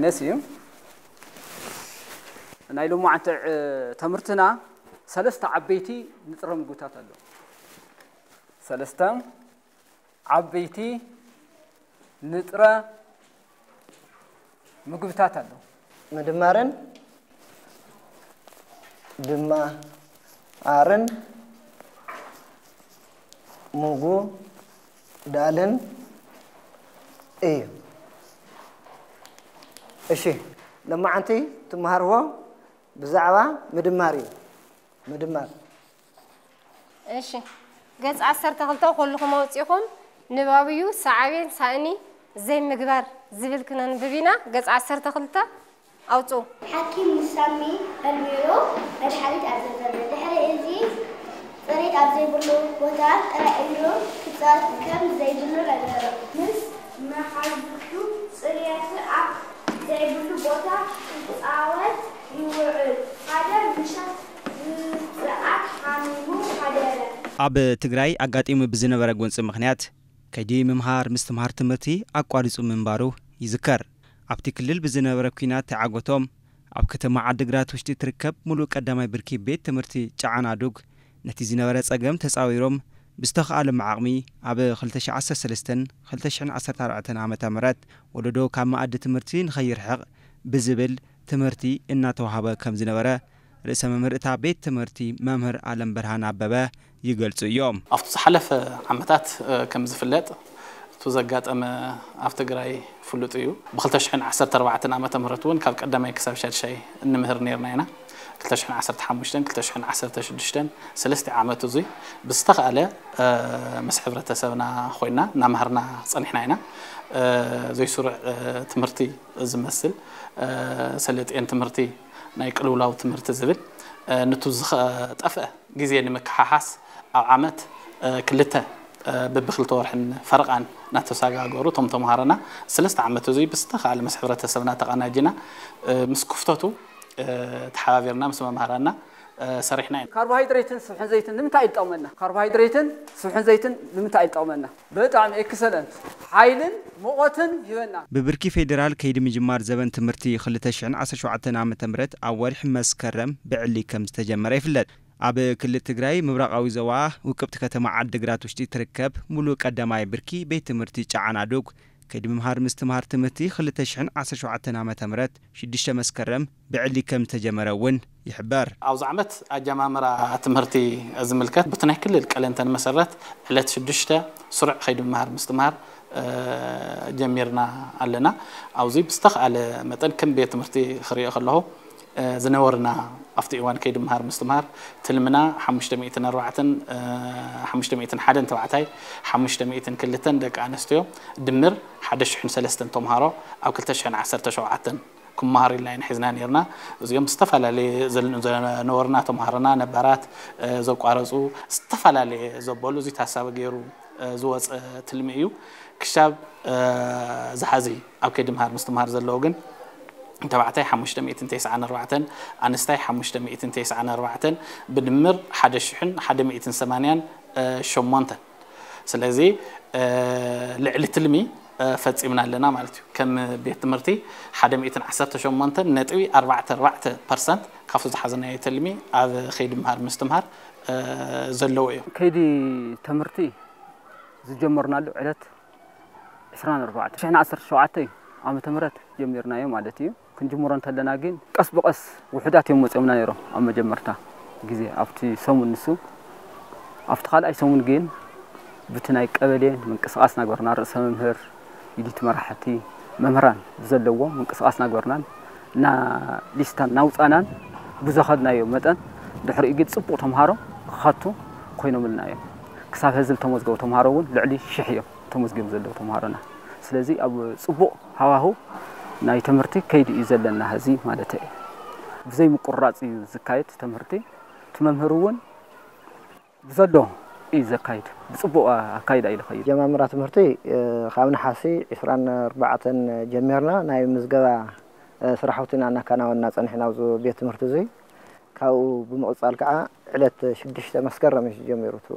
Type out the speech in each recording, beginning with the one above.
እሺ፣ ናይ ሎማዓንቲ ዕ-፣ ትምህርትና ሰለስተ ዓበይቲ ንጥረ ምግብታት ኣለዉ። ሰለስተ ዓበይቲ ንጥረ ምግብታት ኣለዉ። ምድማርን ድማርን ምጉዳልን እዩ። እሺ፣ ሎማዓንቲ ትመሃርዎ ብዛዕባ ምድማር እዩ። ምድማር። እሺ፣ ገጽ ዓሰርተ ክልተ ኩልኹም ኣውጺኹም ንባብ እዩ። ሳዕቤን ሳእኒ ዘይምግባር ዝብል ክነንብብ ኢና። ገጽ ዓሰርተ ክልተ ኣውጽኡ። ሓኪም ንሳሚ ኣልቤሮ መድሓኒት ኣዘዘ። ድሕሪ እዚ ጽሬት ኣብ ዘይብሉ ቦታ ጥራይ እግሩ ክጻወት ከም ዘይብሉ ነገሮ። ምስ መሓዙቱ ጽሬት ኣብ ዘይብሉ ቦታ ክጻወት ይውዕል። ሓደ ምሸት ብጽዓት ሓሚሙ ሓደረ። ኣብ ትግራይ ኣጋጢሙ ብዝነበረ ጎንፂ ምኽንያት ከይዲ ምምሃር ምስትምሃር ትምህርቲ ኣቋሪፁ ምንባሩ ይዝከር። ኣብቲ ክልል ብዝነበረ ኲናት ተዓጎቶም ኣብ ከተማ ዓድግራት ውሽጢ ትርከብ ሙሉእ ቀዳማይ ብርኪ ቤት ትምህርቲ ጨዓናዱግ ነቲ ዝነበረ ፀገም ተፃዊሮም ብዝተኽኣሎም ዓቕሚ ኣብ ክልተ ሺሕ ዓሰርተ ሰለስተን ክልተ ሺሕን ዓሰርተ ኣርባዕተን ዓመተ ምህረት ወለዶ ካብ መኣዲ ትምህርቲ ንኸይርሕቕ ብዝብል ትምህርቲ እናተዋህበ ከም ዝነበረ ርእሰ መምህር እታ ቤት ትምህርቲ መምህር ኣለም ብርሃን ኣበበ ይገልጹ እዮም። ኣብቲ ዝሓለፈ ዓመታት ከም ዝፍለጥ እቲ ዘጋጠመ ኣብ ትግራይ ፍሉጥ እዩ። ብ ክልተ ሽሕን ዓሰርተ ኣርባዕተን ዓመተ ምህረት እውን ካብ ቀዳማይ ክሳብ ሻድሻይ እንምህር ነርና ኢና። ክልተ ሽሕን ዓሰርተ ሓሙሽተን ክልተ ሽሕን ዓሰርተ ሽዱሽተን ሰለስተ ዓመት እዙይ ብዝተኻእለ ምስ ሕብረተሰብና ኮይና እናመሃርና ጸኒሕና ኢና። ዘይስሩዕ ትምህርቲ ዝመስል ሰለጤን ትምህርቲ ናይ ቅልውላው ትምህርቲ ዝብል ንቱ ዝጠፍአ ግዜ ንምክሓሓስ ኣብ ዓመት ክልተ ብብክልተ ወርሕን ፈረቓን እናተሰጋገሩ እቶም ተምሃሮና ሰለስተ ዓመት እዙይ ብዝተኻእለ ምስ ሕብረተሰብና ተቐናጅና ምስ ክፍተቱ ተሓባቢርና ምስ መምሃራና ሰሪሕና ኢና። ካርቦሃይድሬትን ስብሕን ዘይትን ንምንታይ እዩ ዝጠቕመና? ካርቦሃይድሬትን ስብሕን ዘይትን ንምንታይ እዩ ዝጠቕመና? በጣም ኤክሰለንት ሓይልን ሙቐትን ይበና። ብብርኪ ፌዴራል ከይዲ ምጅማር ዘበን ትምህርቲ ክልተ ሽሕን ዓሰርተ ሸውዓተን ዓመተ ምህረት ኣብ ወርሒ መስከረም ብዕሊ ከም ዝተጀመረ ይፍለጥ። ኣብ ክልል ትግራይ ምብራቓዊ ዞባ ውቅብቲ ከተማ ዓድግራት ውሽጢ ትርከብ ሙሉእ ቀዳማይ ብርኪ ቤት ትምህርቲ ጨዓናዱግ ከይዲ ምምሃር ምስትምሃር ትምህርቲ ክልተ ሽሕን ዓሰርተ ሸውዓተን ዓመተ ምህረት ሽዱሽተ መስከረም ብዕሊ ከም ዝተጀመረ እውን ይሕበር። ኣብዚ ዓመት ኣጀማምራ ትምህርቲ ዝምልከት ብቲ ናይ ክልል ቀለንተን መሰረት ዕለት ሽዱሽተ ስሩዕ ከይዲ ምምሃር ምስትምሃር ጀሚርና ኣለና። ኣብዚ ብዝተኽኣለ መጠን ከም ቤት ትምህርቲ ክሪኦ ከለኹ ዝነበርና ኣብቲ እዋን ከይዲ ምሃር ምስትምሃር ትልምና ሓሙሽተ ሚእትን ኣርባዕተን ሓሙሽተ ሚእትን ሓደን ተባዕታይ ሓሙሽተ ሚእትን ክልተን ደቂ ኣንስትዮ ድምር ሓደ ሽሕን ሰለስተን ተምሃሮ ኣብ ክልተ ሽሕን ዓሰርተ ሸውዓተን ክመሃሩ ኢልና ኢና ሒዝና ነርና። እዚኦም ዝተፈላለየ ዘል- ዝነበርና ተምሃሮና ነባራት ዘቋረፁ ዝተፈላለየ ዘበሉ እዚ ታሳቢ ገይሩ ዝወፀ ትልሚ እዩ። ክሻብ ዝሓዚ ኣብ ከይዲ ምሃር ምስትምሃር ዘለዉ ግን ተባዕታይ ሓሙሽተ ሚእትን ተስዓን ኣርባዕተን ኣንስታይ ሓሙሽተ ሚእትን ተስዓን ኣርባዕተን ብድምር ሓደ ሽሕን ሓደ ሚእትን ሰማንያን ሸሞንተን ስለዚ ልዕሊ ትልሚ ፈፂምና ኣለና ማለት እዩ። ከም ቤት ትምህርቲ ሓደ ሚእትን ዓሰርተ ሸሞንተን ነጥቢ ኣርባዕተ ኣርባዕተ ፐርሰንት ካብቲ ዝሓዘናዮ ትልሚ ኣብ ከይዲ ምሃር ምስትምሃር ዘለዉ እዮም። ከይዲ ትምህርቲ ዝጀመርናሉ ዕለት ዕስራን ኣርባዕተን ሽሕን ዓሰርተ ሸውዓተ ዓመተ ምህረት ጀሚርናዮ ማለት እዩ። ክንጅምሮ እንተለና ግን ቀስ ብቐስ ውሑዳት እዮም መፂኦምና ነይሮም ኣብ መጀመርታ ግዜ ኣብቲ ሰሙን ንሱ ኣብቲ ካልኣይ ሰሙን ግን ብቲ ናይ ቀበሌ ምንቅስቓስ ናገርና ርእሰ መምህር ኢዲት መራሕቲ መምህራን ብዘለዎም ምንቅስቓስ ናገርናን እና ሊስታን ናውፃናን ብዘኸድናዮ መጠን ድሕሪኡ ግን ፅቡቕ ተምሃሮ ክኸቱ ኮይኖምልና እዮም። ክሳብ ሕዚ ዝተመዝገቡ ተምሃሮ እውን ልዕሊ ሽሕ እዮም ተመዝጊቦም ዘለዉ ተምሃሮና። ስለዚ ኣብ ፅቡቕ ሃዋህው ናይ ትምህርቲ ከይዲ እዩ ዘለና ሕዚ ማለት እዩ። ብዘይ ምቁርራፅ እዩ ዝካየድ ትምህርቲ። እቲ መምህር እውን ብዘሎ እዩ ዘካይድ። ብፅቡቕ ኣካይዳ እዩ ዝኸይድ። ጀማምራ ትምህርቲ ካብ ነሓሲ ዕስራን ኣርባዕተን ጀሚርና ናይ ምዝገባ ስራሕቲ ኢና እናከናወንና ፀኒሕና ኣብዚ ቤት ትምህርቲ እዙይ። ካብኡ ብምቕፃል ከዓ ዕለት ሽዱሽተ መስከረም እዩ ተጀሚሩ እቲ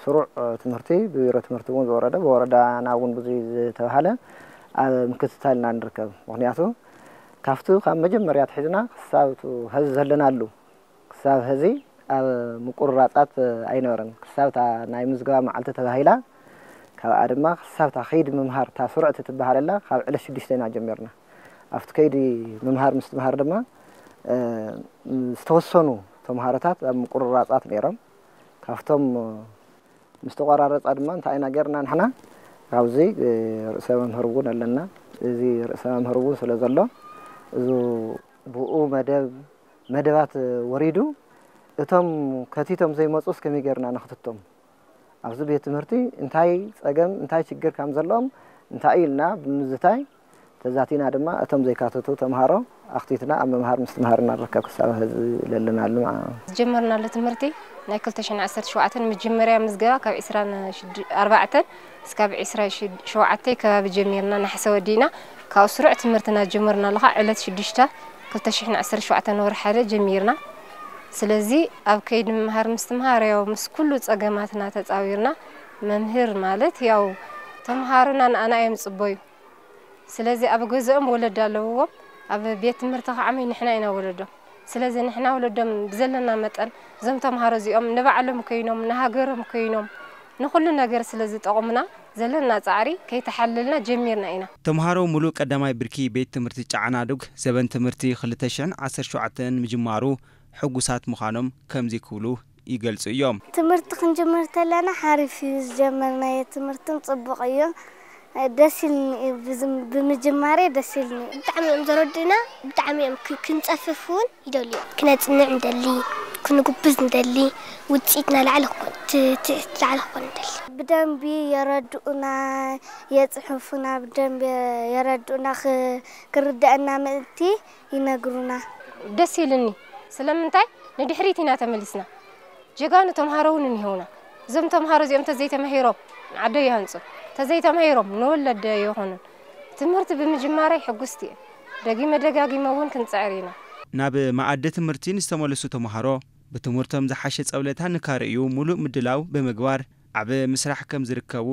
ስሩዕ ትምህርቲ ብቢሮ ትምህርቲ እውን ዝወረደ ብወረዳና እውን ብዙይ ዝተባሃለ ኣብ ምክትታል ኢና ንርከብ። ምኽንያቱ ካብቲ ካብ መጀመርያ ኣትሒዝና ክሳብ እቲ ሀዚ ዘለናሉ ክሳብ ሀዚ ኣብ ምቁርራጻት ኣይነበረን። ክሳብ እታ ናይ ምዝገባ መዓልቲ ተባሂላ ካብኣ ድማ ክሳብ እታ ከይዲ ምምሃር እታ ስሩዕ እትትበሃለላ ካብ ዕለት ሽዱሽተ ኢና ጀሚርና። ኣብቲ ከይዲ ምምሃር ምስትምሃር ድማ ዝተወሰኑ ተምሃሮታት ኣብ ምቁርራጻት ነይሮም። ካብቶም ምስ ተቆራረጻ ድማ እንታይ ኢና ጌርና ንሕና ካብዚ ርእሰ መምህር እውን ኣለና። እዚ ርእሰ መምህር እውን ስለ ዘሎ እዚ ብኡ መደብ መደባት ወሪዱ እቶም ከቲቶም ዘይመፁስ ከመይ ጌርና ነኽትቶም ኣብዚ ቤት ትምህርቲ እንታይ ፀገም እንታይ ችግር ከም ዘለዎም እንታይ ኢልና ብምዝታይ ተዛቲና ድማ እቶም ዘይካተቱ ተምሃሮ ኣኽቲትና ኣብ ምምሃር ምስትምሃር እናርከብ ክሳብ ሕዚ ለለናሉ። ዝጀመርናሉ ትምህርቲ ናይ ክልተ ሽሕን ዓሰርተ ሸውዓተን መጀመርያ ምዝገባ ካብ ዕስራን ኣርባዕተን እስካብ ዕስራን ሸውዓተን ከባቢ ጀሚርና ናሕሰ ወዲእና። ካብ ስሩዕ ትምህርትና ጀመርናሉ ከዓ ዕለት ሽዱሽተ ክልተ ሽሕን ዓሰርተ ሸውዓተን ወርሒ ሓደ ጀሚርና። ስለዚ ኣብ ከይዲ ምምሃር ምስትምሃር ያው ምስ ኩሉ ፀገማትና ተፃዊርና። መምህር ማለት ያው ተምሃሮና ንኣና እዮም ዝፅበዩ። ስለዚ ኣብ ገዝኦም ወለዶ ኣለውዎም፣ ኣብ ቤት ትምህርቲ ከዓ ንሕና ኢና ወለዶም። ስለዚ ንሕና ወለዶም ብዘለና መጠን እዞም ተምሃሮ እዚኦም ንባዕሎም ኮይኖም ንሃገሮም ኮይኖም ንኹሉ ነገር ስለ ዝጠቕሙና ዘለና ፃዕሪ ከይተሓለልና ጀሚርና ኢና። ተምሃሮ ሙሉእ ቀዳማይ ብርኪ ቤት ትምህርቲ ጨዓናዱግ ዘበን ትምህርቲ ክልተ ሽሕን ዓሰርተ ሸውዓተን ምጅማሩ ሕጉሳት ምዃኖም ከምዚ ክብሉ ይገልጹ እዮም። ትምህርቲ ክንጅምር ተለና ሓሪፍ እዩ ዝጀመርናዮ ትምህርትን ጽቡቕ እዩ። ደስ ኢልኒ እዩ ብዝም-፣ ብምጅማሬ ደስ ኢልኒ። ብጣዕሚ እዮም ዘረድኡና፣ ብጣዕሚ እዮም ክ-፣ ክንጸፍፍ እውን ይደልዩ። ክነጽንዕ እንደሊ፣ ክንጉብዝ እንደሊ፣ ውጽኢትና ላዕሊ ክኾን፣ ት-፣ ትሕት ላዕሊ ክኾን እንደሊ። ብደንቢ የረድኡና፣ የጽሕፉና፣ ብደንቢ የረድኡና፣ ክ-፣ ክርደአና ምእንቲ ይነግሩና። ደስ ኢልኒ። ስለምንታይ ንድሕሪት ኢና ተመሊስና። ጀጋኑ ተምሃሮ እውን እኒሀውና። እዞም ተምሃሮ እዚኦም ተዘይተማሂሮም ንዓዶ ይሃንጹ፣ ተዘይተማሂሮም ንወለደ ይኾኑን። ትምህርቲ ብምጅማረይ ሕጉስቲ እየ። ደጊመ ደጋጊመ እውን ክንጽዕር ኢና። ናብ መኣዲ ትምህርቲ ንዝተመለሱ ተምሃሮ ብትምህርቶም ዝሓሸ ጸብለታ ንካርእዩ ሙሉእ ምድላው ብምግባር ኣብ ምስራሕ ከም ዝርከቡ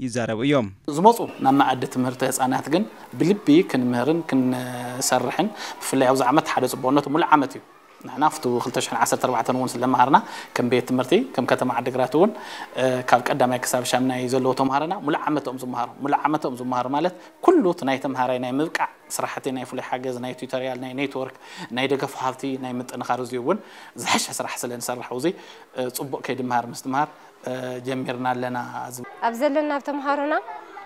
ይዛረቡ እዮም። ዝመፁ ናብ መኣዲ ትምህርቲ ህፃናት ግን ብልቢ ክንምህርን ክንሰርሕን ብፍላይ ኣብዚ ዓመት ሓደ ፅቡቕነቱ ሙሉእ ዓመት እዩ። ንሕና ኣብቲ ክልተ ሽሕን ዓሰርተ ኣርባዕተን እውን ስለመሃርና ከም ቤት ትምህርቲ ከም ከተማ ዓዲግራት እውን እ፣ ካብ ቀዳማይ ክሳብ ሻምናይ ዘለዉ ተምሃሮና ሙሉእ ዓመቶም ዝመሃሩ። ሙሉእ ዓመቶም ዝመሃሩ ማለት ኩሉ እቲ ናይ ተምሃራይ ናይ ምብቃዕ ስራሕቲ ናይ ፍሉይ ሓገዝ ናይ ቱቶሪያል ናይ ኔትወርክ ናይ ደገፍ ሃብቲ ናይ ምጥንኻር እዚ እውን ዝሐሸ ስራሕ ስለ ንሰርሕ እዚ እ፣ ፅቡቕ ከይዲ ምሃር ምስትምሃር እ፣ ጀሚርና ኣለና። ኣብ ዘለና ኣብ ተምሃሮና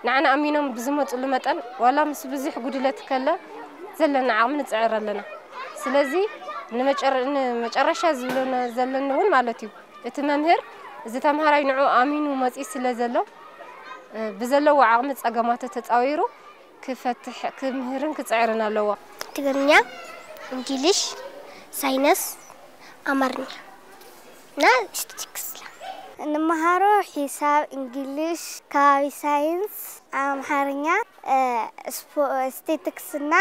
ንዓና ኣሚኖም ብዝመፅሉ መጠን ዋላ ምስ ብዙሕ ጉድለት ከለ ዘለና ዓቕሚ ንፅዕር ኣለና። ስለዚ ንመጨረ-፣ ንመጨረሻ ዝብሎ ነ-፣ ዘለኒ እውን ማለት እዩ እቲ መምህር እዚ ተምሃራይ ንዑ ኣሚኑ መፂኡ ስለ ዘሎ እ፣ ብዘለዎ ዓቕሚ ፀገማቱ ተፃዊሩ ክፈትሕ ክምህርን ክፅዕርን ኣለዎ። ትግርኛ፣ እንግሊሽ፣ ሳይነስ፣ ኣማርኛ እና ስታቲስቲክስ። እንመሃሮ ሒሳብ፣ እንግሊሽ፣ ከባቢ ሳይንስ፣ ኣምሓርኛ፣ እ፣ ስፖ-፣ ስቴቲክስ እና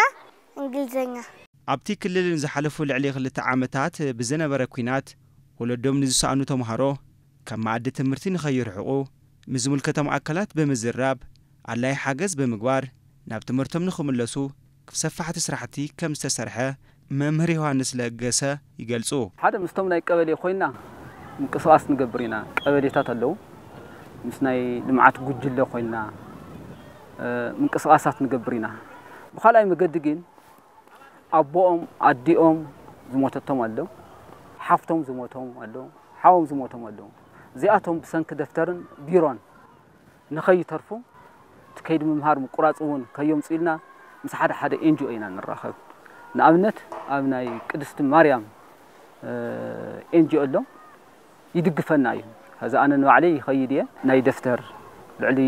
እንግሊዝኛ። ኣብቲ ክልል ንዝሓለፉ ልዕሊ ክልተ ዓመታት ብዝነበረ ኲናት ወለዶም ንዝሰኣኑ ተምሃሮ ካብ መኣዲ ትምህርቲ ንኸይርሕቑ ምስ ዝምልከቶም ኣካላት ብምዝራብ ኣድላዪ ሓገዝ ብምግባር ናብ ትምህርቶም ንኽምለሱ ሰፋሕቲ ስራሕቲ ከም ዝተሰርሐ መምህር ዮሃንስ ለገሰ ይገልጹ። ሓደ ምስቶም ናይ ቀበሌ ኮይና ምንቅስቓስ ንገብር ኢና። ቀበሌታት ኣለዉ። ምስ ናይ ልምዓት ጉጅለ ኮይና፣ እ፣ ምንቅስቓሳት ንገብር ኢና። ብኻልኣይ መገዲ ግን ኣቦኦም፣ ኣዲኦም ዝሞተቶም ኣለዉ። ሓፍቶም ዝሞቶም ኣለዉ። ሓዎም ዝሞቶም ኣለዉ። እዚኣቶም ብሰንኪ ደፍተርን ቢሮን ንኸይተርፉ እቲ ከይዲ ምምሃር ምቁራፅ እውን ከየምፅኡ ኢልና ምስ ሓደ ሓደ ኤን ጂ ኦ ኢና ንራኸብ። ንኣብነት ኣብ ናይ ቅድስቲ ማርያም፣ እ፣ ኤን ጂ ኦ ኣሎ፣ ይድግፈና እዩ። ሕዚ ኣነ ንባዕለይ ይኸይድ እየ። ናይ ደፍተር ልዕሊ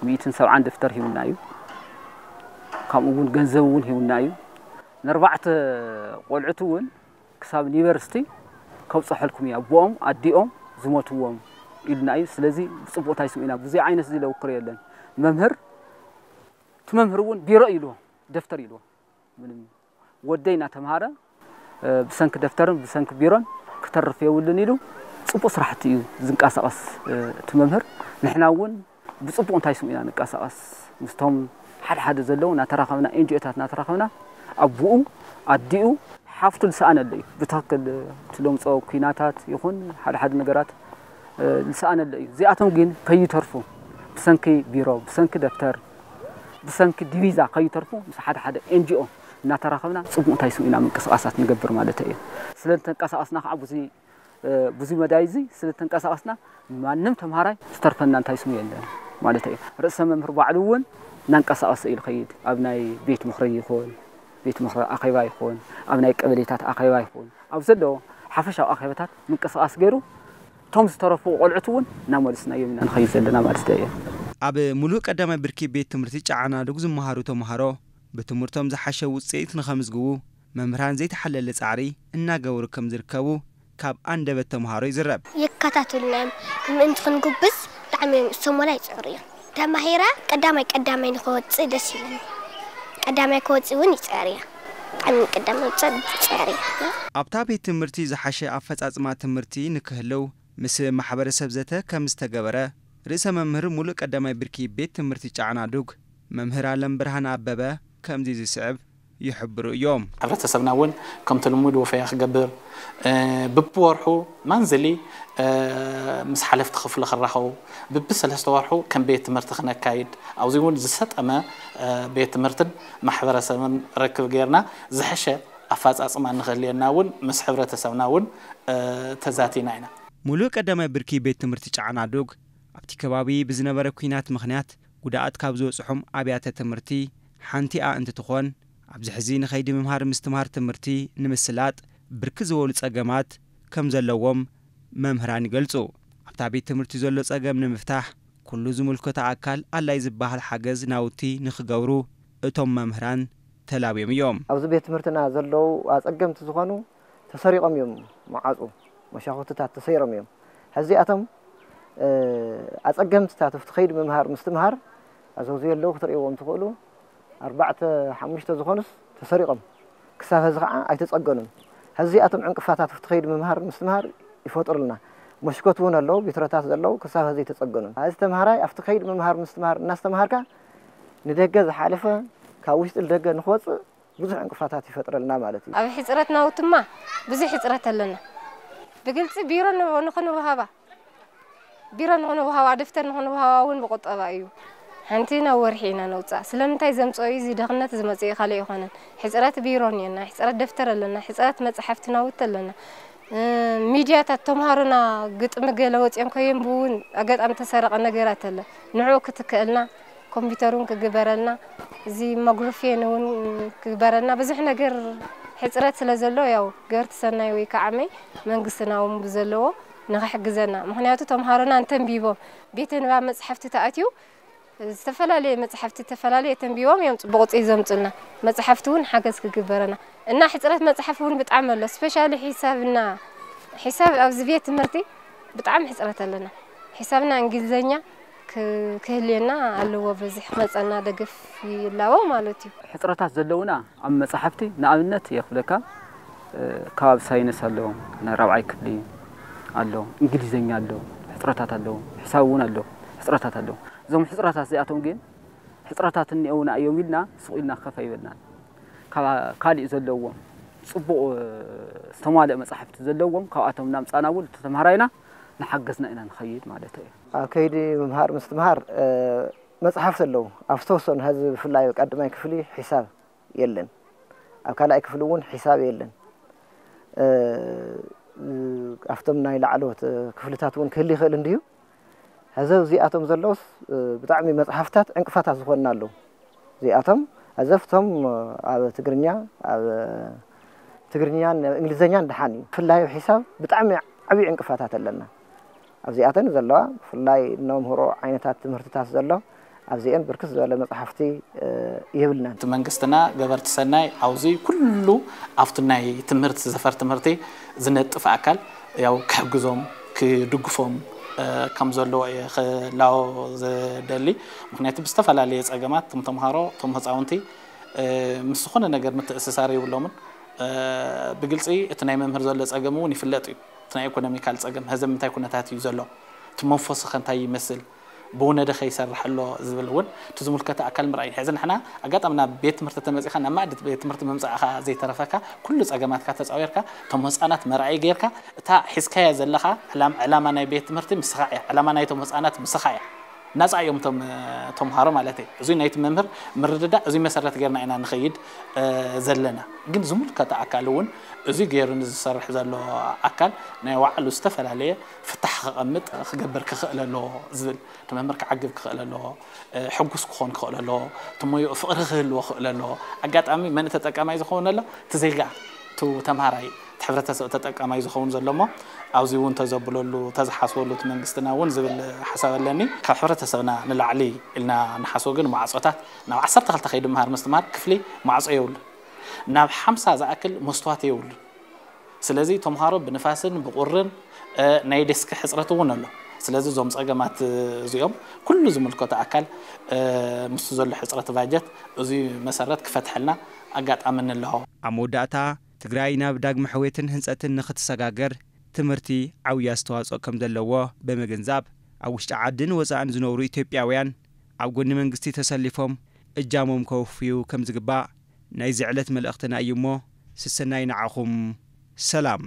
ሚእትን ሰብዓን ደፍተር ሂቡና እዩ። ከምኡ እውን ገንዘብ እውን ሂቡና እዩ። ንኣርባዕተ ቆልዑት እውን ክሳብ ዩኒቨርሲቲ ከብፀሐልኩም እየ፣ ኣቦኦም ኣዲኦም ዝሞትዎም ኢሉና እዩ። ስለዚ ብፅቡቕ እንታይ ስሚዕና ብዙ ዓይነት እዚ ለውክር የለን። መምህር፣ እቲ መምህር እውን ቢሮ ኢልዎ፣ ደፍተር ኢልዎ። ምንም ወደይ እናተምሃረ፣ እ፣ ብሰንኪ ደፍተርን ብሰንኪ ቢሮን ክተርፍ የብሉን ኢሉ ፅቡቕ ስራሕቲ እዩ ዝንቀሳቐስ፣ እ፣ እቲ መምህር። ንሕና እውን ብፅቡቕ እንታይ ስሚዕና ንቀሳቐስ ምስቶም ሓደ ሓደ ዘለዉ እናተራኸብና፣ ኤንጂኦታት እናተራኸብና፣ ኣቦኡ ኣዲኡ ሓፍቱ ዝሰኣነሉ እዩ። ብትኽክል እቲ ለምፅኦ ኲናታት ይኹን ሓደ ሓደ ነገራት ዝሰኣነሉ እዩ። እዚኣቶም ግን ከይተርፉ ብሰንኪ ቢሮ፣ ብሰንኪ ደብተር፣ ብሰንኪ ዲቪዛ ከይተርፉ ምስ ሓደ ሓደ ኤንጂኦ እናተራኸብና ፅቡቕ እንታይ ስሙ ኢና ምንቅስቓሳት ንገብር ማለት እዩ። ስለ ተንቀሳቐስና ከዓ ብዙ ብዙ መዳይ እዚ ስለ ተንቀሳቐስና ማንም ተምሃራይ ዝተርፈና እንታይ ስሙ የለን ማለት እዩ። ርእሰ መምህር ባዕሉ እውን እናንቀሳቐሰ እዩ ዝኸይድ። ኣብ ናይ ቤት ምኽሪ ይኹን፣ ቤት ምኽሪ ኣኼባ ይኹን፣ ኣብ ናይ ቀበሌታት ኣኼባ ይኹን፣ ኣብ ዘለዎ ሓፈሻዊ ኣኼባታት ምንቅስቓስ ገይሩ እቶም ዝተረፉ ቆልዑት እውን እናመለስናዮም ኢና ንኸይድ ዘለና ማለት እዩ። ኣብ ሙሉእ ቀዳማይ ብርኪ ቤት ትምህርቲ ጨዓና ዱግ ዝመሃሩ ተምሃሮ ብትምህርቶም ዝሓሸ ውፅኢት ንኸምዝግቡ መምህራን ዘይተሓለለ ፃዕሪ እናገበሩ ከም ዝርከቡ ካብ ኣንደበት ተምሃሮ ይዝረብ። ይከታተሉና እዮም። ምእንቲ ክንጉብዝ ብጣዕሚ እዮም እሶም ወላ ይፅዕሩ እዮም። ተማሂራ ቀዳማይ ቀዳማይ ንክወፅእ ደስ ይብለኒ። ቀዳማይ ክወፅእ እውን ይፅዕር እያ። ብጣዕሚ ቀዳማይ ይወፅእ ይፅዕር እያ። ኣብታ ቤት ትምህርቲ ዝሓሸ ኣፈፃፅማ ትምህርቲ ንክህልው ምስ ማሕበረሰብ ዘተ ከም ዝተገበረ ርእሰ መምህር ሙሉእ ቀዳማይ ብርኪ ቤት ትምህርቲ ጫዕና ዱግ መምህር ኣለም ብርሃን ኣበበ ከምዚ ዝስዕብ ይሕብሩ እዮም። ሕብረተሰብና እውን ከምቲ ልሙድ ወፈያ ክገብር፣ እ፣ ብብወርሑ ማንዝሊ፣ እ፣ ምስ ሓለፍቲ ክፍሊ ክራኸቡ፣ ብብሰለስተ ወርሑ ከም ቤት ትምህርቲ ክነካይድ፣ ኣብዚ እውን ዝሰጠመ፣ እ፣ ቤት ትምህርትን ማሕበረሰብን ርክብ ጌርና ዝሐሸ ኣፈፃፅማ ንክህልየና እውን ምስ ሕብረተሰብና እውን፣ እ፣ ተዛቲና ኢና። ሙሉእ ቀዳማይ ብርኪ ቤት ትምህርቲ ጫዕና ዱግ ኣብቲ ከባቢ ብዝነበረ ኲናት ምኽንያት ጉድኣት ካብ ዝበፅሖም ኣብያተ ትምህርቲ ሓንቲኣ እንትትኾን፣ ኣብዚ ሕዚ ንኸይዲ ምምሃር ምስትምሃር ትምህርቲ ንምስላጥ ብርክት ዝበሉ ጸገማት ከም ዘለዎም መምህራን ይገልጹ። ኣብታ ቤት ትምህርቲ ዘሎ ጸገም ንምፍታሕ ኩሉ ዝምልከቶ ኣካል ኣድላይ ዝበሃል ሓገዝ ናውቲ ንኽገብሩ እቶም መምህራን ተላብዮም እዮም። ኣብዚ ቤት ትምህርትና ዘለዉ ኣጸገምቲ ዝኾኑ ተሰሪቖም እዮም። መዓጹ መሻኹትታት ተሰይሮም እዮም። ሕዚኣቶም፣ እ፣ ኣጸገምትታት ኣብቲ ከይዲ ምምሃር ምስትምሃር ኣዘውዝዮ ኣለዉ ክትርእይዎም ትኽእሉ። ኣርባዕተ ሓሙሽተ ዝኾኑስ ተሰሪቖም። ክሳብ ሕዚ ኸዓ ኣይተጸገኑን። ሕዚኣቶም ዕንቅፋታት ኣብቲ ከይዲ ምምሃር ምስትምሃር ይፈጥሩልና። መሽኮት እውን ኣለዉ፣ ቢትሮታት ዘለዉ ክሳብ ሕዚ ኣይተጸገኑን። እዚ ተምሃራይ ኣብቲ ከይዲ ምምሃር ምስትምሃር እናስተምሃርካ ንደገ ዝሓለፈ ካብ ውሽጢ ንደገ ንክወጽእ ብዙሕ ዕንቅፋታት ይፈጥረልና ማለት እዩ። ኣብ ሕፅረት ናውትማ ብዙሕ ሕፅረት ኣለና። ብግልፂ ቢሮ ን-፣ ንኽንወሃባ፣ ቢሮ ንኽንወሃባ፣ ደፍተር ንኽንወሃባ እውን ብቁጠባ እዩ። ሓንቲ ናብ ወርሒ ኢና ነውፅኣ። ስለምንታይ ዘምፅኦ እዩ? እዚ ድኽነት ዝመፅእ እዩ፣ ካልእ ኣይኮነን። ሕፅረት ቢሮ እኒአና፣ ሕፅረት ደፍተር ኣለና፣ ሕፅረት መፅሓፍቲ ናውቲ ኣለና። እ፣ ሚድያታት ተምሃሮና ግጥሚ ገለ ወፂኦም ከየንብቡ እውን ኣጋጣሚ ተሰረቐ ነገራት ኣለ። ንዕኡ ክትክእልና ኮምፒውተር እውን ክግበረልና፣ እዚ መጉርፌን እውን ክግበረልና፣ ብዙሕ ነገር ሕፅረት ስለ ዘሎ፣ ያው ገበርቲ ሰናይ ወይ ከዓ መይ መንግስትና እውን ብዘለዎ ንኽሕግዘና። ምኽንያቱ ተምሃሮና እንተንቢቦም ቤተ ንባብ መፅሓፍቲ ተኣትዩ፣ ዝተፈላለየ መፅሓፍቲ ዝተፈላለየ ተንቢቦም እዮም ፅቡቕ ውፅኢት ዘምፁልና። መፅሓፍቲ እውን ሓገዝ ክግበረና እና ሕፅረት መፅሓፍ እውን ብጣዕሚ ኣሎ። ስፔሻሊ ሒሳብና፣ ሒሳብ ኣብዚ ቤት ትምህርቲ ብጣዕሚ ሕፅረት ኣለና። ሒሳብና እንግሊዘኛ ክ-፣ ክህልየና ኣለዎ። በዚ ክመፀና ደገፍ ይላቦ ማለት እዩ። ሕፅረታት ዘለውና ኣብ መፅሓፍቲ ንኣብነት የኽብለካ፣ እ፣ ከባቢ ሳይንስ ኣሎ፣ ናይ ራብዓይ ክፍሊ ኣሎ፣ እንግሊዘኛ ኣሎ፣ ሕፅረታት ኣለዉ፣ ሕሳብ እውን ኣሎ፣ ሕፅረታት ኣለዉ። እዞም ሕፅረታት እዚኣቶም ግን ሕፅረታት እኒአውና እዮም ኢልና ስቕ ኢልና ከፍ ኣይበልናን። ካብ ካሊእ ዘለዎም ፅቡቕ፣ እ፣ ዝተማልአ መፃሕፍቲ ዘለዎም ካብኣቶም እናምፃና እውን እቲ ተምሃራይና እናሓገዝና ኢና ንኸይድ ማለት እዩ። ኣብ ከይዲ ምምሃር ምስትምሃር፣ እ፣ መፅሓፍቲ ኣለዉ። ኣብ ዝተወሰኑ ሕዚ ብፍላይ ኣብ ቀዳማይ ክፍሊ ሒሳብ የለን። ኣብ ካልኣይ ክፍሊ እውን ሒሳብ የለን። እ፣ ኣብቶም ናይ ላዕለዎት ክፍልታት እውን ክህሉ ይኽእል እንድዩ። ሕዚ እዚኣቶም ዘለውስ፣ እ፣ ብጣዕሚ መፅሓፍታት ዕንቅፋታት ዝኾንና ኣለዉ። እዚኣቶም ሕዚ ኣብቶም ኣብ ትግርኛ፣ ኣብ ትግርኛን እንግሊዘኛን ደሓን እዩ። ብፍላይ ኣብ ሒሳብ ብጣዕሚ ዓብዪ ዕንቅፋታት ኣለና። ኣብዚኣተን ዘለዋ ብፍላይ እነምህሮ ዓይነታት ትምህርትታት ዘሎ ኣብዚአን ብርክት ዝበለ መፅሓፍቲ፣ እ፣ የብልናን። እቲ መንግስትና ገበርቲ ሰናይ ኣብዚ ኩሉ ኣብቲ ናይ ትምህርቲ ዘፈር ትምህርቲ ዝነጥፍ ኣካል ያው ክሕግዞም ክድግፎም፣ እ፣ ከም ዘለዎ እየ ክላቦ ዝደሊ። ምኽንያቱ ብዝተፈላለየ ፀገማት እቶም ተምሃሮ እቶም ህፃውንቲ፣ እ፣ ምስ ዝኾነ ነገር ምትእስሳር የብሎምን። እ፣ ብግልፂ እቲ ናይ መምህር ዘሎ ፀገም እውን ይፍለጥ እዩ። እቲ ናይ ኢኮኖሚካል ፀገም ሀዘ ምንታይ ኩነታት እዩ ዘሎ፣ እቲ መንፈሱ ከ እንታይ ይመስል፣ ብውነደ ከይሰርሕ ኣሎ ዝብል እውን እቲ ዝምልከተ ኣካል ምርኣይ። ሕዚ ንሕና ኣጋጣሚ ናብ ቤት ትምህርቲ ተመፂኻ ናብ ማእዲ ቤት ትምህርቲ ምምፃእኻ ዘይተረፈካ ኩሉ ፀገማትካ ተፃዊርካ እቶም ህፃናት መርኣይ ጌርካ እታ ሒዝካያ ዘለኻ ዕላም- ዕላማ ናይ ቤት ትምህርቲ ምስኻ እያ፣ ዕላማ ናይቶም ህፃናት ምስኻ እያ። ናፃ እዮም እቶም ተምሃሮ ማለት እዩ። እዙይ ናይቲ መምህር ምርድዳእ እዙይ መሰረት ጌርና ኢና ንኸይድ ዘለና። ግን ዝምልከተ ኣካል እውን እዙይ ገይሩ ንዝሰርሕ ዘሎ ኣካል ናይ ባዕሉ ዝተፈላለየ ፍታሕ ክቐምጥ ክገብር ክኽእል ኣለዎ ዝብል እቲ መምህር ክዓግብ ክኽእል ኣለዎ። ሕጉስ ክኾን ክኽእል ኣለዎ። እቲ ሞይኡ ፍቕሪ ክህልዎ ክኽእል ኣለዎ። ኣጋጣሚ መን ተጠቃማይ ዝኸውን ኣሎ? እቲ ዜጋ፣ እቲ ተምሃራይ፣ እቲ ሕብረተሰብ ተጠቃማይ ዝኸውን ዘሎ እሞ ኣብዚ እውን ተዘብለሉ ተዝሓስበሉ እቲ መንግስትና እውን ዝብል ሓሳብ ኣለኒ። ካብ ሕብረተሰብና ንላዕሊ ኢልና ንሓስቦ ግን ማዕፆታት ናብ ዓሰርተ ክልተ ከይዲ ምሃር ምስትምሃር ክፍሊ ማዕፆ የብሉ። ናብ ሓምሳ ዝኣክል መስትዋት የብሉ። ስለዚ ተምሃሮ ብንፋስን ብቁርን ናይ ዴስክ ሕፅረት እውን ኣሎ። ስለዚ እዞም ፀገማት እዚኦም ኩሉ ዝምልከቶ ኣካል ምስ ዘሎ ሕፅረት ባጀት እዚ መሰረት ክፈትሐልና ኣጋጣሚ ንለዎ። ኣብ መወዳእታ ትግራይ ናብ ዳግመ ሕውየትን ህንፀትን ንኽትሰጋገር ትምህርቲ ዓብዪ ኣስተዋፅኦ ከም ዘለዎ ብምግንዛብ ኣብ ውሽጢ ዓድን ወፃእን ዝነብሩ ኢትዮጵያውያን ኣብ ጎኒ መንግስቲ ተሰሊፎም እጃሞም ከውፍዩ ከም ዝግባእ ናይዚ ዕለት መልእኽትና እዩ እሞ ስሰናይ ንዓኹም። ሰላም።